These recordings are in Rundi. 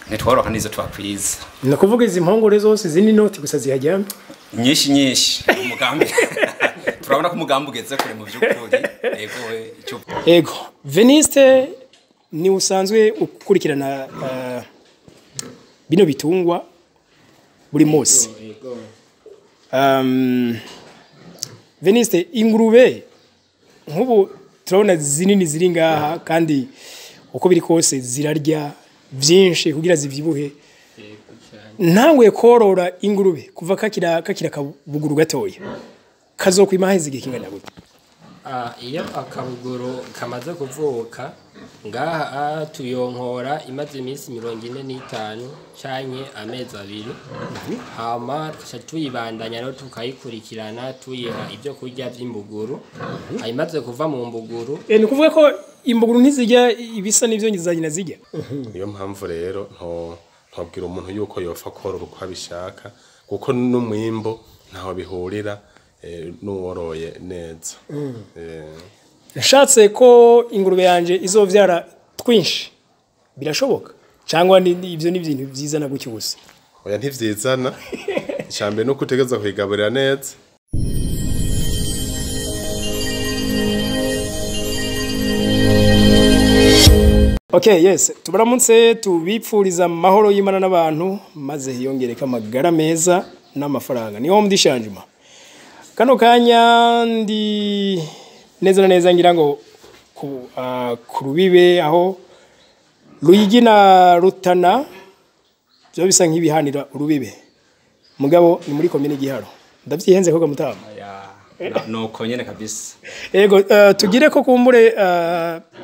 Ntitworoka n'izo twakwiza. Ni ukuvuga izi mpongore zose izi ni inoti gusa zihajyana? Nyinshi nyinshi. Umugambi turabona ko umugambi ugeze kure mu by'ukuri. Yego, icyo. Ego, Veniste, ni usanzwe ukurikirana bino bitungwa buri munsi. Veniste, ingurube nk'ubu turabona zinini ziri ngaha, kandi uko biri kose zirarya byinshi kugira zivyibuhe. Ntanguye korora ingurube kuva kakira kabuguru gatoya, kazokwima haheze igihe kingana gute? Iyo akabuguru kamaze kuvuka ngaha, tuyonkora imaze iminsi 45 canke amezi 2, hama tugaca tuyibandanya rero tukayikurikirana, tuyiha ibyo kurya vy'imbuguru. Imaze kuva mu mbuguru. Ni ukuvuga ko imbuguru ntizirya ibisa n'ivyo za nyina zirya? Niyo mpamvu rero ntobwira umuntu yuko yopfa korora uko abishaka, kuko n'umwimbo ntaho bihurira n'uworoye neza. Nashatse ko ingurube yanje izovyara twinshi, birashoboka cyangwa ibyo ni ibintu byizana gutyo gusa? Oya, ntivyizana. Icambere nuko utegerezwa kuyigaburira neza. Okay, yes, tubaramutse, tubipfuriza amahoro y'Imana n'abantu, maze hiyongereka amagara meza n'amafaranga. Ni homme d'changement. Kano kanya ndi neza na neza ngira ngo ku rubibe aho Ruyigi na Rutana byo bisa nk'ibihanira urubibe. Mugabo ni muri komine Giharo. Ndavyihenze ko gamutama. Nuko nyene kabisa. Ego, tugire ko kumbure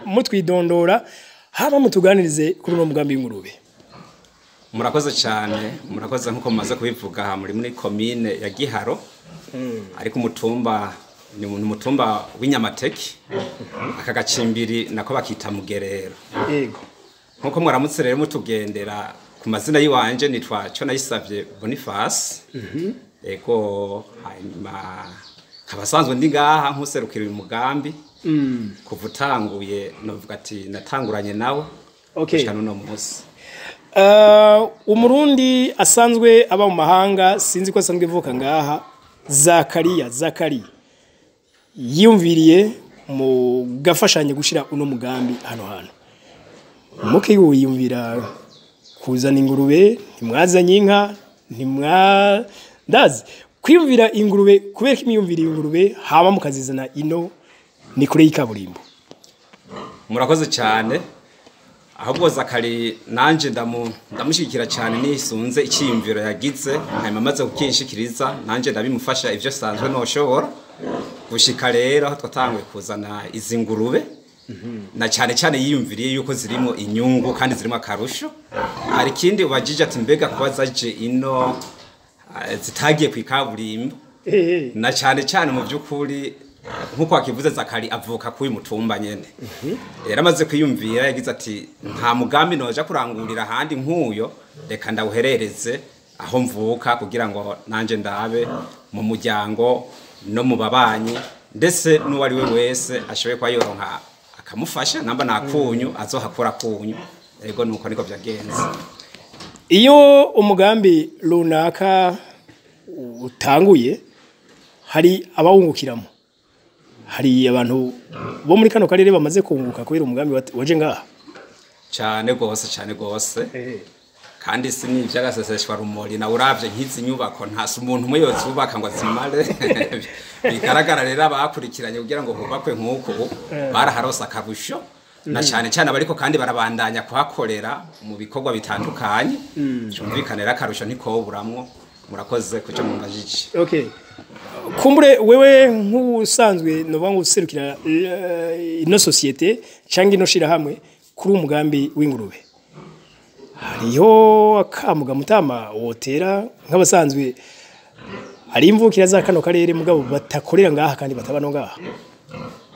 mutwidondora, haba mutuganirize kuri uno mugambi w'ingurube. Murakoze cyane, murakoze. Nkuko mumaze kubivuga, aha muri komine ya Giharo, ariko umutumba ni umutumba w'Inyamateke, aka gacimbiri nako bakita Mugerero. Nkuko mwaramutse rero mutugendera, ku mazina y'iwanje nitwa cyo nayisabye Boniface. Ego, hanyuma nkaba asanzwe ndi ngaha nkuserukira uyu mugambi kuva utanguye, novuga ati natanguranye nawe gushika n'uno munsi. Umurundi asanzwe aba mu mahanga, sinzi ko asanzwe ivuka ngaha, Zakariya Zakari yiyumviriye mu gafashanya gushira uno mugambi hano hantu. Muke yiyumvira kuzana ingurube, ntimwazanye inka, ntimwa ndazi kwiyumvira ingurube, kubera ko imiyumvira ingurube hama mukazizana ino ni kure y'ikaburimbo? Murakoze cyane. Ahubwo Zakari nanje ndamushyigikira cyane, nisunze icyiyumviro yagize, hanyuma amaze kukinshikiriza nanje ndabimufasha ivyo sanzwe noshobora. Gushika rero aho twatanguye kuzana izi ngurube, na cyane cyane yiyumviriye yuko zirimo inyungu kandi zirimo akarusho. Hari ikindi ubajije ati mbega kuba zaje ino zitagiye ku ikaburimbo, na cyane cyane mu by'ukuri nkuko wakivuze, Zakari avuka kuri mutumba nyene. Rero amaze kwiyumvira yagize ati nta mugambi noja kurangurira ahandi nk'uyo, reka ndawuherereze aho mvuka kugira ngo nanje ndabe mu muryango no mu babanyi, ndetse n'uwari we wese ashoboye kuba yoronka akamufasha, namba nakunyu azohakura kunyu. Ego, nuko niko byagenze. Iyo umugambi runaka utanguye hari abawungukiramo. Hari abantu bo muri kano karere bamaze kunguka kubera umugambi waje ngaha? Cyane gose, cyane gose, kandi si ni iby'agaseseshwa rumuri. Nawe uravye nk'izi nyubako, nta si umuntu umwe yozubaka ngo azimare. Bigaragara rero abakurikiranye kugira ngo hubakwe nk'uku baraharose akarusho, na cyane cyane abariko kandi barabandanya kuhakorera mu bikorwa bitandukanye. Byumvikane rero akarusho ntikoburamwo. Murakoze kuco mumbajije. Okay, kumbure wewe nk'usanzwe novuga ngo userukira ino société cyangwa ino shirahamwe kuri umugambi w'ingurube, hariho akamuga mutama wotera nk'abasanzwe ari imvukira za kano karere mugabo batakorera ngaha kandi bataba no ngaha?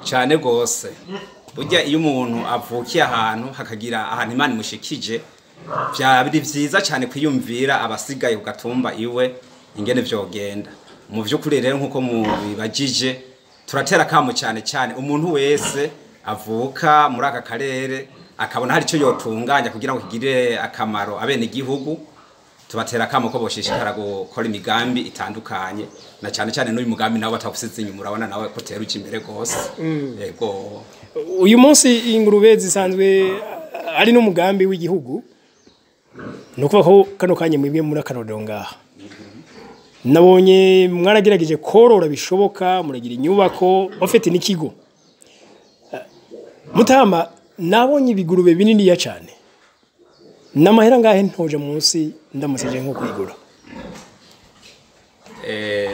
Cyane gose. Burya iyo umuntu avukiye ahantu, hakagira ahantu Imana imushikije, byaba biri vyiza cyane kwiyumvira abasigaye ku gatumba iwe ingene vyogenda. Mu vy'ukuri rero, nk'uko mubibajije, turatera kamo cyane cyane umuntu wese avuka muri aka karere. akabona hari icyo yotunganya kugira ngo kigire akamaro abene igihugu, tubatera akamo ko boshishikara gukora imigambi itandukanye, na cyane cyane n'uyu mugambi nawe batawusize inyuma, urabona nawe ko utera uja imbere rwose. Yego. Uyu munsi ingurube zisanzwe ari n'umugambi w'igihugu, ni ukuvuga ko kano kanya mwebwe muri akarorero ngaha nabonye mwaragerageje korora bishoboka, muragira inyubako bafite n'ikigo. Mutama, nabonye ibigurube bininiya cyane, n'amahera ngahe ntoje munsi ndamusije nko kuyigura?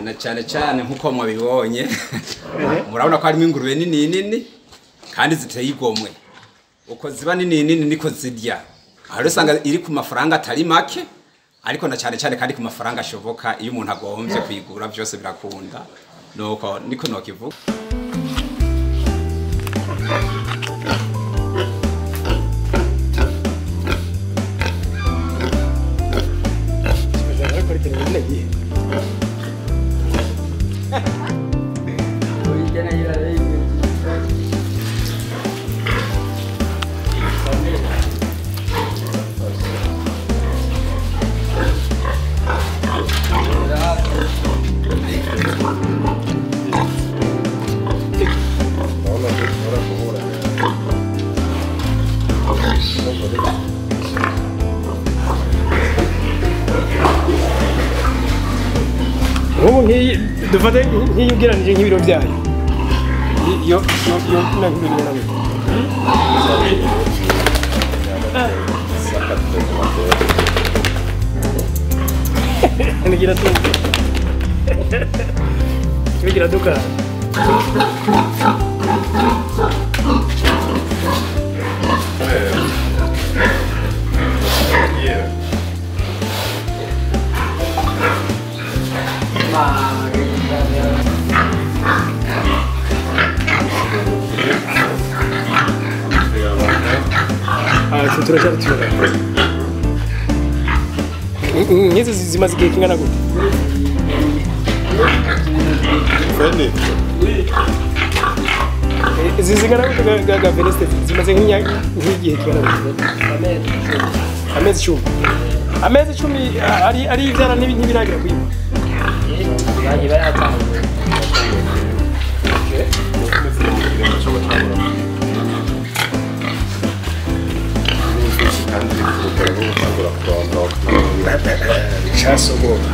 Na cyane cyane nkuko mwabibonye, murabona ko harimo ingurube nini nini kandi ziteye igomwe. Uko ziba nini nini niko zirya. Aho usanga iri ku mafaranga atari make, ariko na cyane cyane kandi ku mafaranga ashoboka, iyo umuntu agombye kuyigura byose birakunda. Nuko niko nokivuga. Nk'ubu nk'iyi dufate nk'iyi ugereranije nk'ibiro byayo, iyo yo yo na nk'ibiro bingana gute? Nigira tu bigira duka. Turacyari tuyora. Nk'izi zimaze igihe kingana gute? Izi zingana gute ga Veniste? Zimaze nk'igihe kingana gute? Amezi 10. Amezi 10 ari ibyana ntibiragira kwiba. Chasogoba.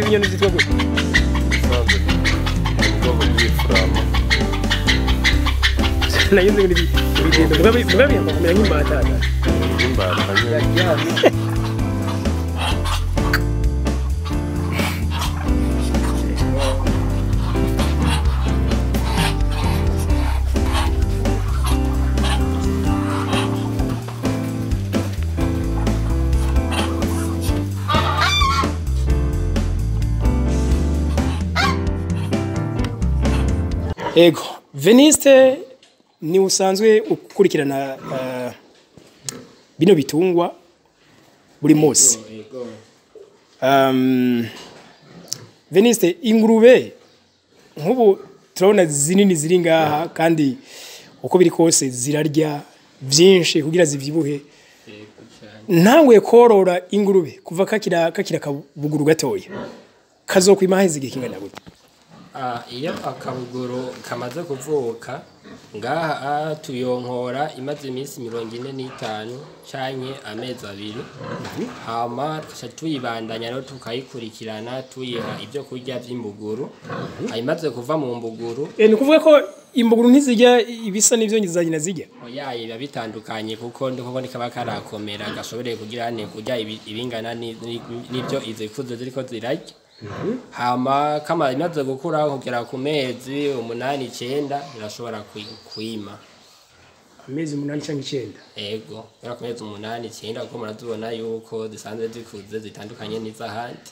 Ibi byitwa gute? Nayo nzi ngo ibigendo mugabo yamba kumera nk'imbata. Imbata. Ego, Veniste ni usanzwe ukurikirana bino bitungwa, Buri munsi. Yego. Veniste, ingurube nk'ubu turabona zinini ziri ngaha, kandi uko biri kose zirarya byinshi kugira zivyibuhe. Yego cyane. Ntanguye korora ingurube kuva kakira kabuguru gatoya, kazokwima haheze igihe kingana gute? Iyo akabuguru kamaze kuvuka ngaha, tuyonkora imaze iminsi 45 canke amezi 2, hama tugaca tuyibandanya rero tukayikurikirana, tuyiha ibyo kurya vy'imbuguru imaze kuva mu mbuguru. Ni ukuvuga ko imbuguru ntizirya ibisa n'ivyo za nyina zirya? Oya, biba bitandukanye, kuko ndiko kaba karakomera gashoboreye kugira ne kurya ibingana n'ibyo izikuze ziriko zirarya. Hama kama imaze gukura kugera ku mezi 8, 9, irashobora kwima. Amezi 8 canke 9? Ego, kugera ku mezi 8, 9, kuko murazibona yuko zisanzwe zikuze, zitandukanye n'iz'ahandi.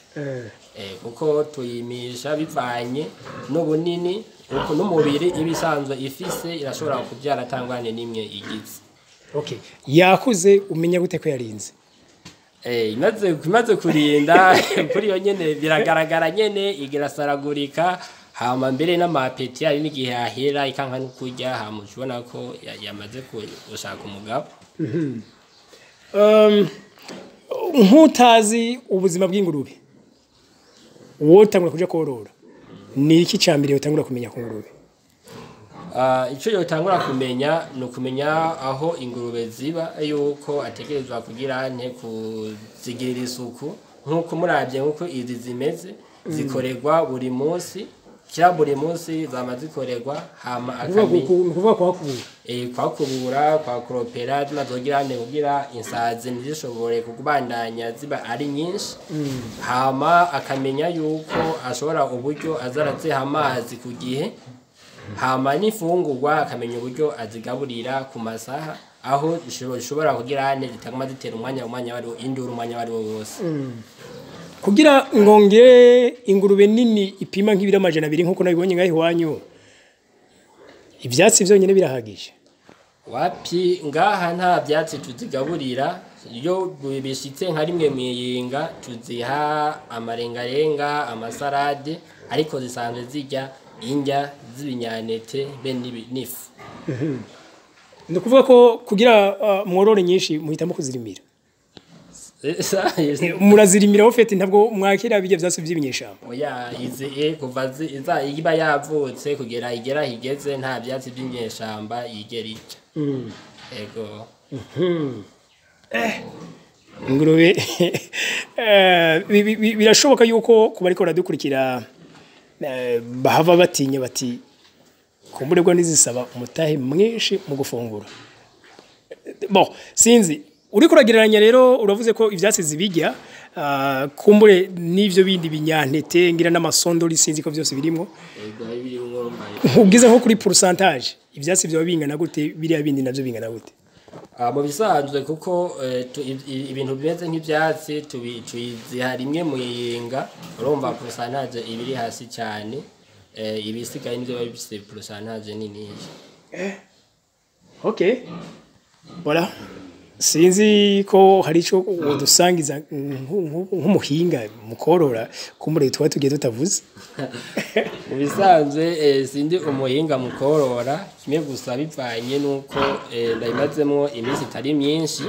Kuko tuyimisha bivanye n'ubunini uko n'umubiri iba isanzwe ifise, irashobora kubyara atangwane n'imwe igize. Okay, yakuze, umenya gute ko yarinze? Imaze kurinda kuri iyo nyene biragaragara nyene, igirasaragurika, hama mbere n'amapeti hari n'igihe ahera ikanka no kurya, hama uca ubona ko yamaze gushaka umugabo. Nk'utazi ubuzima bw'ingurube, wotangura kuja korora, ni iki ca mbere wotangura kumenya ku ngurube? Ico yotangura kumenya ni ukumenya aho ingurube ziba, yuko ategerezwa kugira nte kuzigirira isuku, nk'uko muravye nk'uko izi zimeze, zikorerwa buri munsi, kira buri munsi zama zikorerwa, hama akamenya Ni ukuvuga kuhakubura? Kwakubura, kwakoropera, zimazogira nte kugira insazi ntizishobore kubandanya ziba ari nyinshi. Hama akamenya yuko ashobora uburyo aza araziha amazi ku gihe, hama n'imfungurwa akamenya uburyo azigaburira ku masaha aho zishobora kugira nte zitaguma zitera umwanya wari induru umwanya wari wo wose. Kugira ngo ngire ingurube nini ipima nk'ibiro 200 nk'uko nabibonye ngaho iwanyu, ivyatsi vyonyene birahagije? Wapi, ngaha nta byatsi tuzigaburira. Iyo bishitse nka rimwe mwiyinga tuziha amarengarenga, amasarade, ariko zisanzwe zirya indya z'ibinyanete be n'ifu. Ni ukuvuga ko kugira mworore nyinshi muhitamo kuzirimira? Murazirimira au fait, ntabwo mwakira bijya vyatsi vy'ibinyeshamba? Oya, izi kuva iza iba yavutse kugera igera higeze, nta byatsi by'inyeshamba yigera irya. Ego. Ingurube, birashoboka yuko kuba ariko baradukurikira bahava batinya bati kumburebwa nizisaba umutahe mwinshi mu gufungura. Bon, sinzi, uriko uragereranya rero, uravuze ko ivyatsi zibirya, kumbure n'ivyo bindi binyantete ngira n'amasondori, sinzi ko vyose birimwo. Ego, birimwo. Ubwize nko kuri pourcentage, ivyatsi vyoba bingana gute, biriya bindi navyo bingana gute? Mu bisanzwe kuko ibintu bimeze nk'ibyatsi tubiziha rimwe mu yinga, urumva pourcentage iba iri hasi cyane, ibisigaye nivyo biba bifise pourcentage niniya. Okay. Voilà. Sinzi ko hari ico wodusangiza nk'umuhinga mu korora, kumbure tuba tugiye tutavuze. Mu bisanzwe sindi umuhinga mu korora, kimwe gusa bivanye n'uko ndabimazemo iminsi itari myinshi.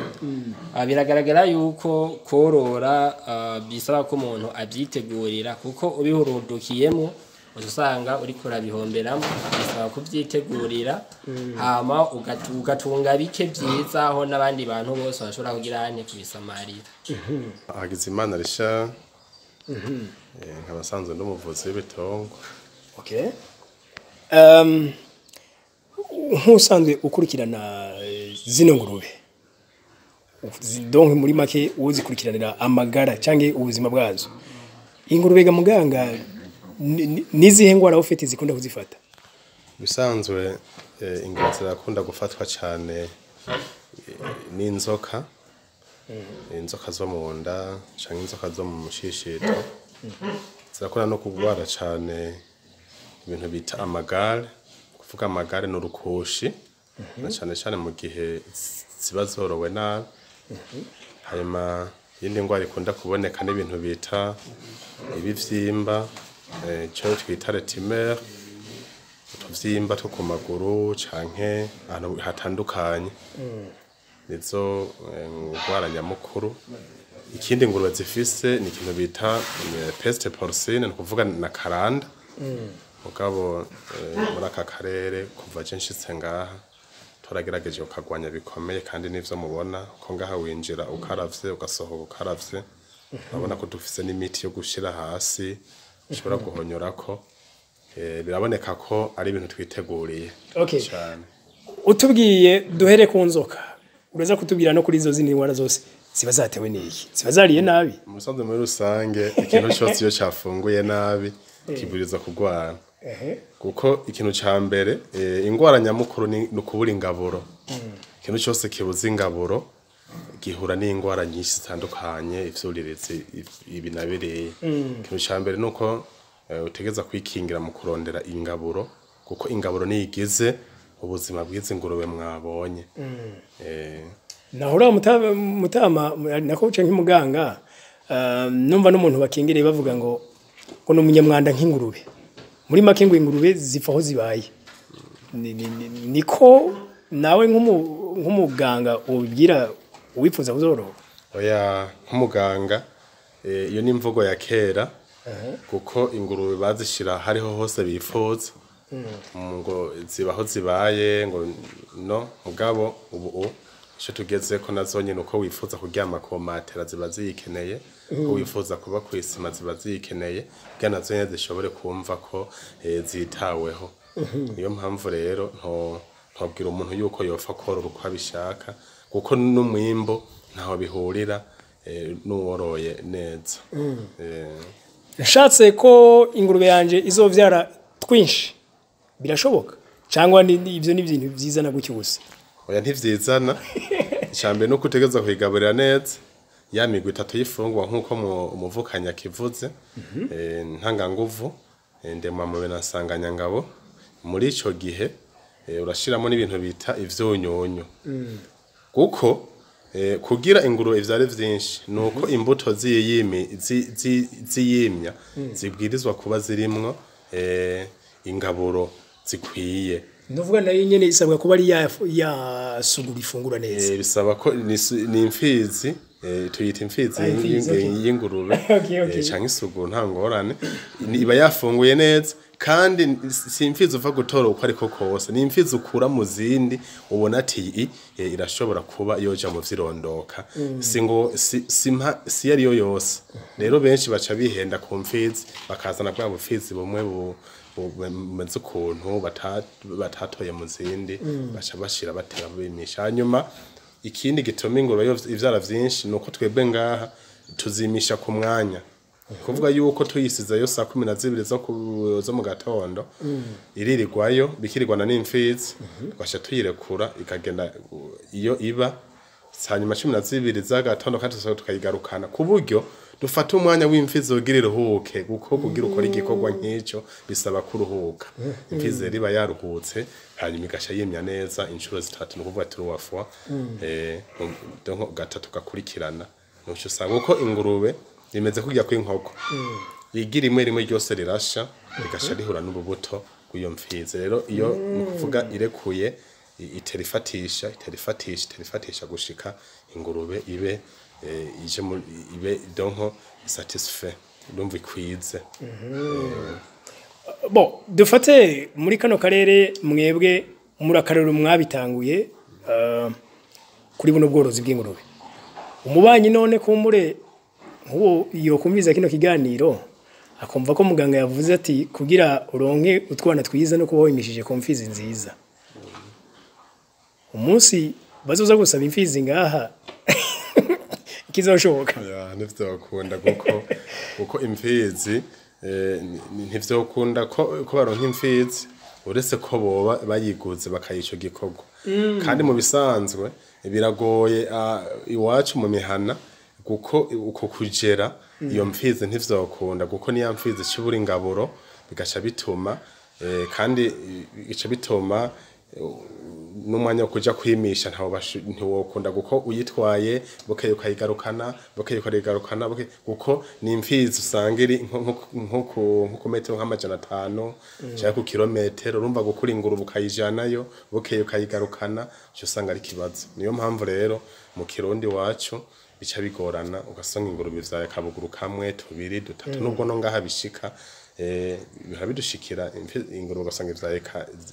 Biragaragara yuko korora bisaba ko umuntu abyitegurira, kuko ubihurudukiyemo uca usanga uriko urabihomberamo. Bisaba kubyitegurira, hama ugatunga bike vyiza aho n'abandi bantu bose bashobora kugira ane kubisamarira. Hakizimana Richard, nkaba asanzwe n'umuvuzi w'ibitungwa. Okay. Nk'usanzwe ukurikirana zino ngurube, donc muri make uzikurikiranira amagara canke ubuzima bwazo, ingurube ga muganga, nizihe ngwara ufite zikunda kuzifata? Bisanzwe ingurube zirakunda gufatwa cyane n'inzoka, inzoka zo mu nda canke inzoka zo mu mushishito. Zirakunda no kurwara cyane ibintu bita amagare, kuvuga amagare ni urukushi, na cyane cyane mu gihe ziba zorowe nabi. Hanyuma Iyindi ndwara ikunda kuboneka n'ibintu bita ibivyimba, ico twita les tumeurs, utuvyimba two ku maguru canke ahantu hatandukanye. Nizo ngwara nyamukuru. Ikindi ingurube zifise ni ikintu bita peste porcine, ni ukuvuga na karanda. Mugabo muri aka karere kuva je nshitse ngaha turagerageje kukagwanya bikomeye, kandi n'ivyo mubona ko ngaha winjira ukaravye, ugasohoka ukaravye. Urabona ko dufise n'imiti yo gushira hasi ushobora guhonyorako. Biraboneka ko ari ibintu twiteguriye cane. Utubwiye duhere ku nzoka, uraza kutubwira no kuri izo zindi ndwara zose ziba zatewe n'iki? Ziba zariye nabi? Musanze muri rusange ikintu cyose iyo cafunguye nabi kiburiza kugwara, kuko ikintu ca mbere, ingwara nyamukuru ni ukubura ingaburo. Ikintu cyose kibuze ingaburo gihura n'ingwara nyinshi zitandukanye, ivyuririzi, ibi na biriya. Ikintu ca mbere nuko utegeza kwikingira mu kurondera ingaburo, kuko ingaburo niyo igize ubuzima bw'izi ngurube mwabonye. Naho uriya mutama nako uca nk'umuganga, numva n'umuntu bakingiriye bavuga ngo ni umunyamwanda nk'ingurube. Muri make ngo ingurube zipfa aho zibaye. Niko nawe nk'umuganga ubibwira uwifuza kuzorora? Oya, nk'umuganga, iyo ni imvugo ya kera, kuko ingurube bazishira hariho hose bifuza, ngo zibaho zibaye, ngo no. Mugabo ubu ico tugeze ko nazo nyene uko wifuza kuryama ku matera ziba ziyikeneye, uko wifuza kuba kw'isima ziba ziyikeneye, kugira nazo nyene zishobore kumva ko zitaweho. Niyo mpamvu rero ntobwira umuntu yuko yopfa korora uko abishaka, kuko n'umwimbo ntaho bihurira n'uworoye neza. Nashatse ko ingurube yanje izovyara twinshi, birashoboka cyangwa ibyo ni ibintu byizana gutyo gusa? Oya, ntivyizana. Icambere nuko utegerezwa kuyigaburira neza ya migwi itatu y'ifungurwa, nk'uko umuvukanyi akivuze, ntanganguvu, ndemamubiri na nsanganyangabo. Muri ico gihe urashiramo n'ibintu bita ivyunyunyu, kuko kugira ingurube ivyare vyinshi nuko imbuto ziyimya zibwirizwa kuba zirimwo ingaburo zikwiye. Ndavuga nayo nyene isabwa kuba ari yasugura ifungura neza. Bisaba ko ni imfizi, tuyita imfizi Ah, imfizi, okay. y'ingurube Okay. canke isuguru, nta ngorane. Iba yafunguye neza, kandi si imfizi uva gutora uko ariko kose, ni imfizi ukura mu zindi ubona ati iyi irashobora kuba yoja mu vyirondoka. Si ngo si ariyo yose. Rero benshi baca bihenda ku mfizi, bakazana bwa bufizi bumwe bumeze ukuntu batatoye mu zindi, baca bashira batera bimisha. Hanyuma ikindi gituma ingurube ivyara vyinshi nuko twebwe ngaha tuzimisha ku mwanya, kuvuga yuko tuyisizeyo saa 12 zo mu gatondo, iririrwayo bikirirwana n'imfizi, tugaca tuyirekura ikagenda iyo iba hanyuma 12 z'agatondo, kandi tusohoka tukayigarukana, ku buryo dufata umwanya w'imfizi kugira iruhuke, kuko kugira ukora igikorwa nk'icyo bisaba kuruhuka. Imfizi rero iba yaruhutse, hanyuma igasha yimya neza inshuro zitatu, ni ukuvuga trois fois, donc gatatu gakurikirana. Nuco usanga uko ingurube imeze kurya kw'inkoko, igi rimwe rimwe ryose rirasha, rigasha rihura n'urubuto rw'iyo mfizi. Rero iyo ni ukuvuga irekuye, itera ifatisha, itera ifatisha, itera ifatisha, gushika ingurube ibe ije ibe donc satisfait, ndumva ikwize. Bon, dufate muri kano karere, mwebwe muri akarere mwabitanguye kuri buno bworozi bw'ingurube. Umubanyi none kumbure nk'uwo yokumviza kino kiganiro akumva ko muganga yavuze ati kugira uronke utwana twiza no kuba wimishije ku mfizi nziza, umunsi bazoza gusaba imfizi ngaha kizoshoboka? Ya, ntivyokunda, kuko imfizi ntivyokunda ko baronka imfizi, uretse ko boba bayiguze bakayica gikorwa. Kandi mu bisanzwe biragoye iwacu mu mihana, kuko uko kugera iyo mfizi ntivyokunda, kuko niya mfizi cibura ingaburo, bigaca bituma kandi bigaca bituma N'umwanya wo kuja kwimisha ntawo ntiwokunda, kuko uyitwaye bukeye ukayigarukana, bukeye ukayigarukana, kuko ni imfizi usanga iri nko ku metero nk'500 canke ku kilometero. Urumva, gukura ingurube ukayijanayo, bukeye ukayigarukana, uca usanga ari ikibazo. Niyo mpamvu rero mu Kirundi wacu bica bigorana, ugasanga ingurube ivyaye akabuguru kamwe, tubiri, dutatu, nubwo no ngaha bishika, bihora bidushikira, ingurube ugasanga ivyaye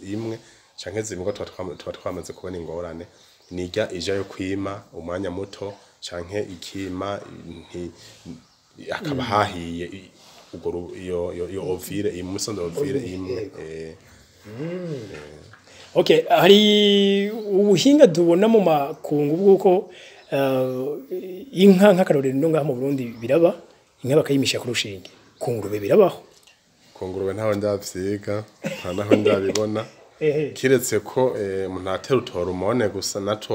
imwe canke zibiri. Tuba twamaze kubona ingorane nirya ija yo kwima umwanya muto canke ikima akaba hahiye urwo iyo ovule imwe, musondo ovule imwe. Okay, hari ubuhinga tubona mu makungu bw'uko inka, nk'akarorero no ngaha mu Burundi biraba, inka bakayimisha ku rushinge. Ku ngurube birabaho? Ku ngurube ntaho ndavyiga, nta naho ndabibona. Kiretse ko umuntu atera utuhormone gusa natwo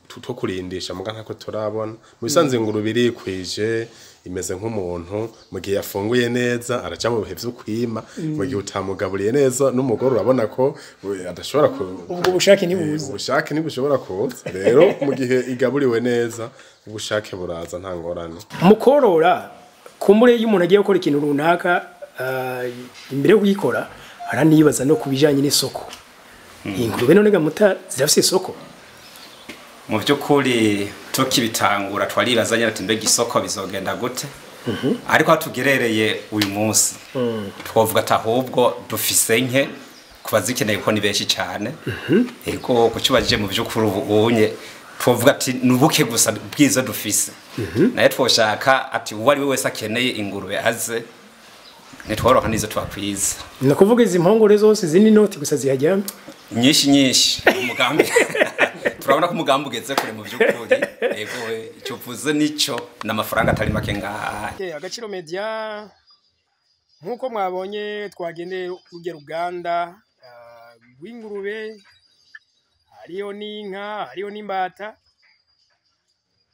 two kurindisha, muga ntako turabona. Mu bisanzwe ingurube irikwije, imeze nk'umuntu. Mu gihe yafunguye neza araja mu bihe vyo kwima, mu gihe utamugaburiye neza n'umugore urabona ko adashobora ku Ubwo bushake ntibuza. Ubushake ntibushobora kuza. Rero mu gihe igaburiwe neza, ubushake buraza, nta ngorane. Mu korora, kumbure iyo umuntu agiye gukora ikintu runaka, imbere yo kuyikora aranibaza no ku bijanye n'isoko. Ingurube none gamuta zirafise isoko? Mu by'ukuri tukibitangura twaribaza nyine ati: "Mbega isoko bizogenda gute?" Ariko aho tugerereye uyu munsi, twavuga ati ahubwo dufise nke ku bazikeneye, kuko ni benshi cyane. Ego, kucubajije, mu by'ukuri ubu unye twavuga ati nubuke gusa bwiza dufise, naye twoshaka ati uwo ari we wese akeneye ingurube aze, ntitworoka n'izo twakwiza. Ni ukuvuga izi mpongore zose, izindi noti gusa zihajyana? Nyinshi nyinshi. Umugambi, turabona ko umugambi ugeze kure mu by'ukuri. Ego, icyo uvuze nico, n'amafaranga atari make ngaha. Okay, Agaciro Media, nk'uko mwabonye twagendeye urujya ruganda rw'ingurube, hariyo n'inka, hariyo n'imbata.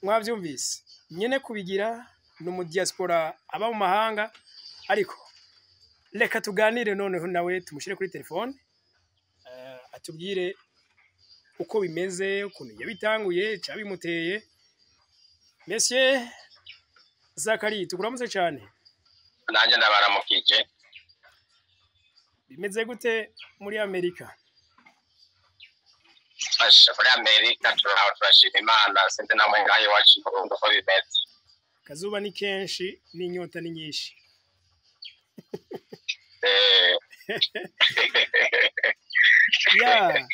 Mwavyumvise nyene kubigira ni umudiaspora aba mu mahanga, ariko reka tuganire noneho nawe, tumushyire kuri telefone, atubwire uko bimeze, ukuntu yabitanguye, cyabimuteye. Monsieur Zakari, tukuramutse cyane. Nanjye ndabaramukije. Bimeze gute muri Amerika? Asha, muri Amerika turaho, turashima Imana. Sinzi namwe ngaho iwacu i Burundi uko bimeze. Akazuba ni kenshi n'inyota ni nyinshi. Ya.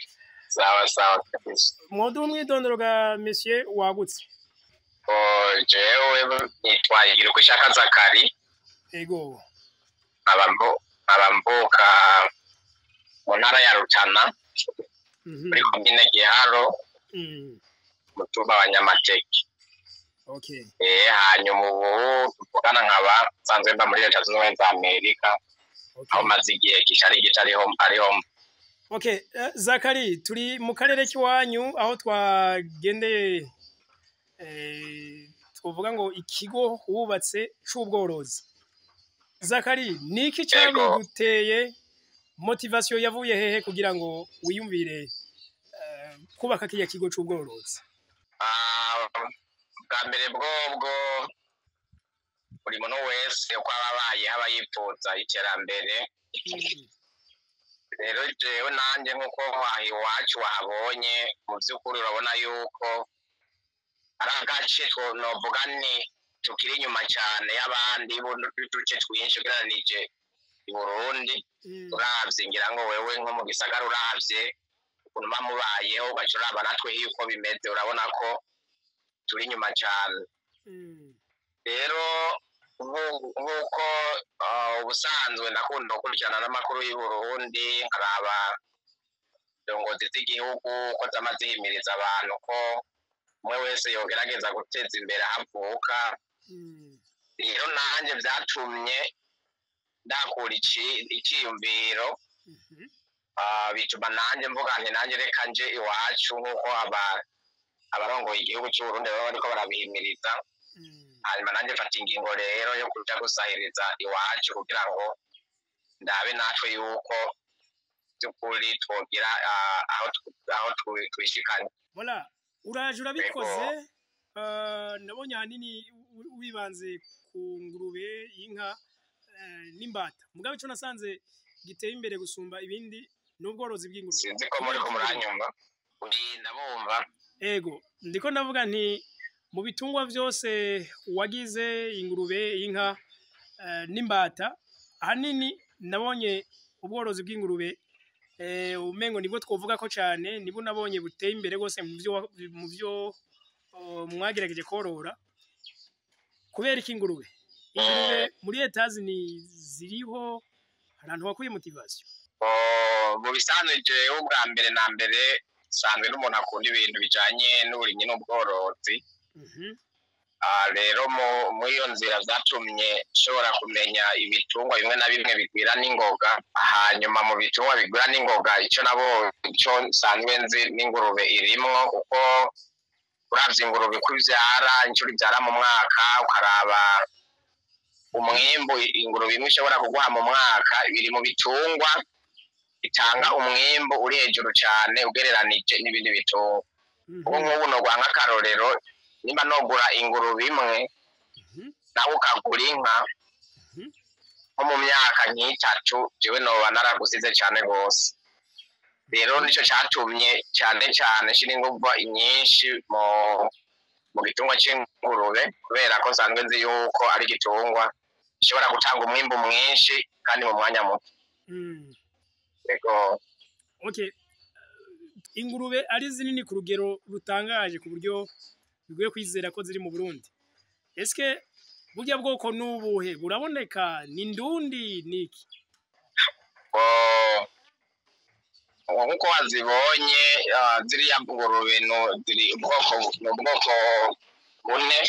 Sawa sawa kabisa. Mwoduha umwidondoro ga monsieur wagutse. Oh, jewe nitwa Irukwishaka Zakari. Nkaba mvuka mu ntara ya Rutana, muri komine Giharo, mutumba wa Nyamateke. Hanyuma ubu tuvugana nkaba nsanzwe mba muri Leta Zunze Ubumwe za Amerika, aho maze igihe kitari gito ariho. Okay, Zakari, turi mu karere k'iwanyu aho twagendeye, twovuga ngo ikigo wubatse c'ubworozi. Zakari, niki cyabiguteye? Motivation yavuye hehe kugira ngo wiyumvire kubaka kiriya kigo c'ubworozi? Ah, bwa mbere bwobwo buri muntu wese uko aba abayeho aba yifuza iterambere. Rero jewe nanjye nk'uko aha iwacu wahabonye, mu by'ukuri urabona yuko ari agace novuga ni tukiri inyuma cyane y'abandi b'uduce twinshi ugereranije i Burundi. Uravye, ngira ngo wewe nko mu gisagara uravye ukuntu muba mubayeho, ugaca uraba natwe hiyo uko bimeze, urabona ko turi inyuma cyane. Rero nk'uko ubusanzwe ndakunda gukurikirana n'amakuru y'u Burundi, nkaraba indongozi z'igihugu ko zama zihimiriza abantu ko umwe wese yogerageza guteza imbere aho avuka. Rero nanjye vyatumye ndakura iciyumviro, bituma nanjye mvuga nti nanjye reka nje iwacu, nk'uko abarongoye igihugu cy'u Burundi baba bariko barabihimiriza. Hanyuma nanjye mfata ingingo rero yo kuja gusahiriza iwacu kugira ngo ndabe natwe yuko by'ukuri twogira aho twishikanye. Voilà, uraje urabikoze. Nabonye ahanini wibanze ku ngurube, inka n'imbata. Mugabe ico nasanze giteye imbere gusumba ibindi n'ubworozi bw'ingurube. Sinzi ko muri ko muranyumva. Ndabumva. Ego, ndiko ndavuga nti mu bitungwa vyose wagize ingurube, inka n'imbata, ahanini nabonye ubworozi bw'ingurube umengo nibwo twovuga ko cyane, nibwo nabonye buteye imbere gose mu byo mwagerageje korora. Kubera iki ingurube? Ingurube muri Etazuni ziriho, ahantu wakuye motivation? Mu bisanzwe jewe ubwa mbere na mbere sanzwe n'umuntu akunda ibintu bijanye n'uburimyi n'ubworozi. Rero muri iyo nzira vyatumye nshobora kumenya ibitungwa bimwe na bimwe bigwira n'ingoga. Hanyuma mu bitungwa bigwira n'ingoga, ico nabo ico nsanzwe nzi n'ingurube irimwo, kuko uravye ingurube uko ivyara, incuro ivyara mu mwaka, ukaraba umwimbu ingurube imwe ishobora kuguha mu mwaka, biri mu bitungwa bitanga umwimbu uri hejuru cane ugereranije n'ibindi bitungwa. Kuko nk'ubu noguha nk'akarorero, nimba nogura ingurube imwe nawe ukagura inka, nko mu myaka nk'itatu jewe noba naragusize cane gose. Rero nico catumye cane cane nshira inguvu nyinshi mu gitungwa c'ingurube, kubera ko nsanzwe nzi yuko ari igitungwa gishobora gutanga umwimbu mwinshi kandi mu mwanya muto. Yego. Okay. Ingurube ari zinini ku rugero rutangaje ku buryo bigoye kwizera ko ziri mu Burundi. Eske burya bwoko nubuhe buraboneka? Ni ndundi niki? Nkuko wazibonye ziriya ngurube ziri ubwoko bune.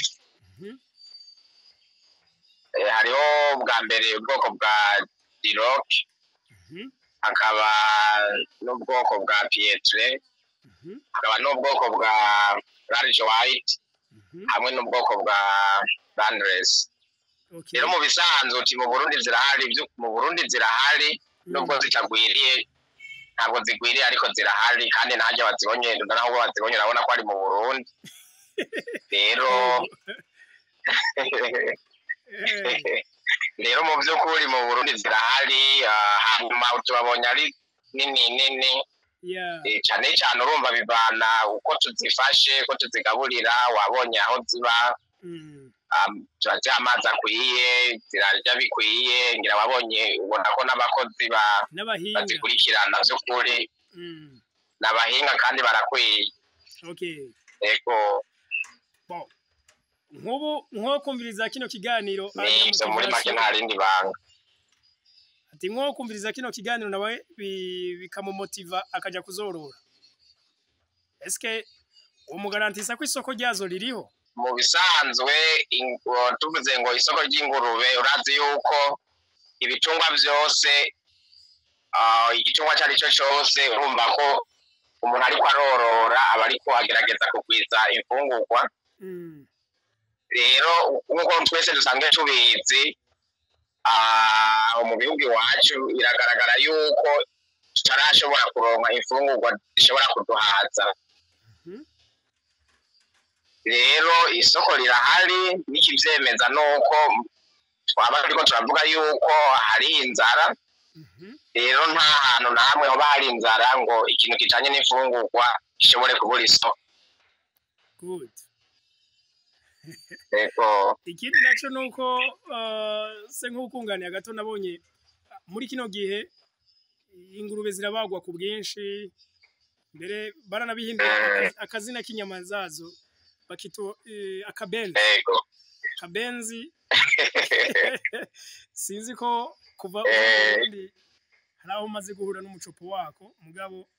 Hariho bwa mbere ubwoko bwa Duroc, hakaba n'ubwoko bwa Pietre, hakaba n'ubwoko bwa Large White, hamwe n'ubwoko bwa Landrace. Rero mu bisanzwe uti mu Burundi zirahari, mu Burundi zirahari nubwo zitagwiriye, ntabwo zigwiriye ariko zirahari, kandi ntajya bazibonye, naho bazibonye urabona ko ari mu Burundi. Rero rero mu by'ukuri mu Burundi zirahari. Hanyuma tubabonye ari nini nini cyane cyane, urumva bivana uko tuzifashe, uko tuzigaburira, wabonye aho ziba, turaziha amazi akwiye, zirarya bikwiye, ngira wabonye, ubona ko n'abakozi bazikurikirana by'ukuri n'abahinga kandi barakwiye. Ego. Nkubu nko kumviriza kino kiganiro muri make nta rindi banga. Ati nko kumviriza kino kiganiro nawe bikamumotiva akaja kuzorora. Eske umugarantisa ko isoko ryazo ririho? Mu bisanzwe tuvuze ngo isoko ry'ingurube, urazi yuko ibitungwa byose, igitungwa cyari cyo cyose, urumva ko umuntu ariko arorora aba ariko agerageza kugwiza imfungurwa. Rero nkuko twese dusanzwe tubizi, mu bihugu iwacu biragaragara yuko tutarashobora kuronka imfungurwa zishobora kuduhaza. Rero isoko rirahari, n'ikivyemeza nuko twaba turiko turavuga yuko hari inzara. Rero nta hantu na hamwe hoba hari inzara ngo ikintu kijanye n'imfungurwa gishobore kubura isoko. Good. Ego. Ikindi naco nuko se nk'ukunganiye gato, nabonye muri kino gihe ingurube zirabagwa ku bwinshi, mbere baranabihindura akazina k'inyama zazo bakito akabenzi. Ego. Akabenzi. Sinzi ko kuva ubundi hari aho umaze guhura n'umucopo wako, mugabo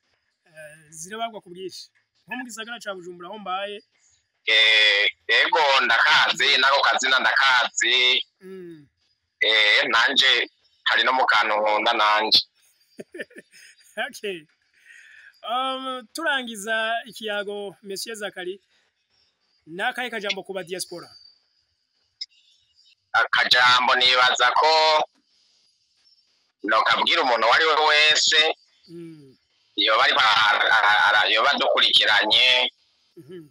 zirabagwa ku bwinshi nko mu gisagara ca Bujumbura aho mbaye. Ego, ndakazi nako kazina ndakazi. Nanje hari no mu kantu nkunda nanje. Okay. Turangiza ikiyago Monsieur Zakari, nakaye kajambo kuba diaspora? Akajambo nibaza ko nokabwira umuntu wari we wese Yoba ariko yoba adukurikiranye,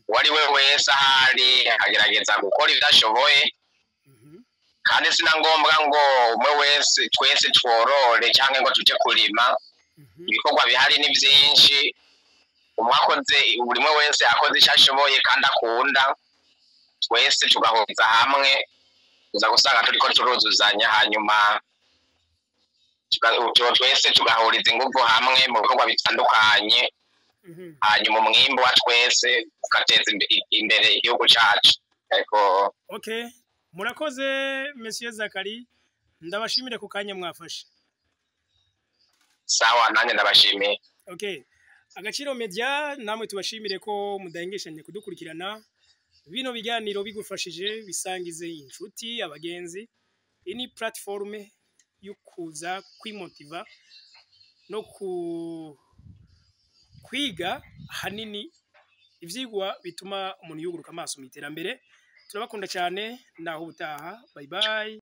uwo ari we wese ahari akagerageza gukora ibyo ashoboye. Kandi sina ngombwa ngo umwe wese, twese tworore cyangwa ngo tujye kurima. Ibikorwa bihari ni byinshi. Umwe akoze, buri umwe wese akoze icyo ashoboye kandi akunda, twese tugahuriza hamwe, tuza gusanga turiko turuzuzanya, hanyuma twese tugahuriza ingufu hamwe mu bikorwa bitandukanye, hanyuma umwimbu wa twese ugateza imbere igihugu cacu. Ariko Okay, murakoze, Monsieur Zakari, ndabashimire ku kanya mwafashe. Sawa, nanjye ndabashimiye. Okay, Agaciro Media namwe tubashimire ko mudahengeshanye kudukurikirana. Bino biganiro bigufashije, bisangize inshuti, abagenzi. Iyi ni platforme yo kuza kwimotiva no ku kwiga hanini ivyigwa bituma umuntu yuguruka amaso mu iterambere. Turabakunda cyane, naho ubutaha. Bye bye.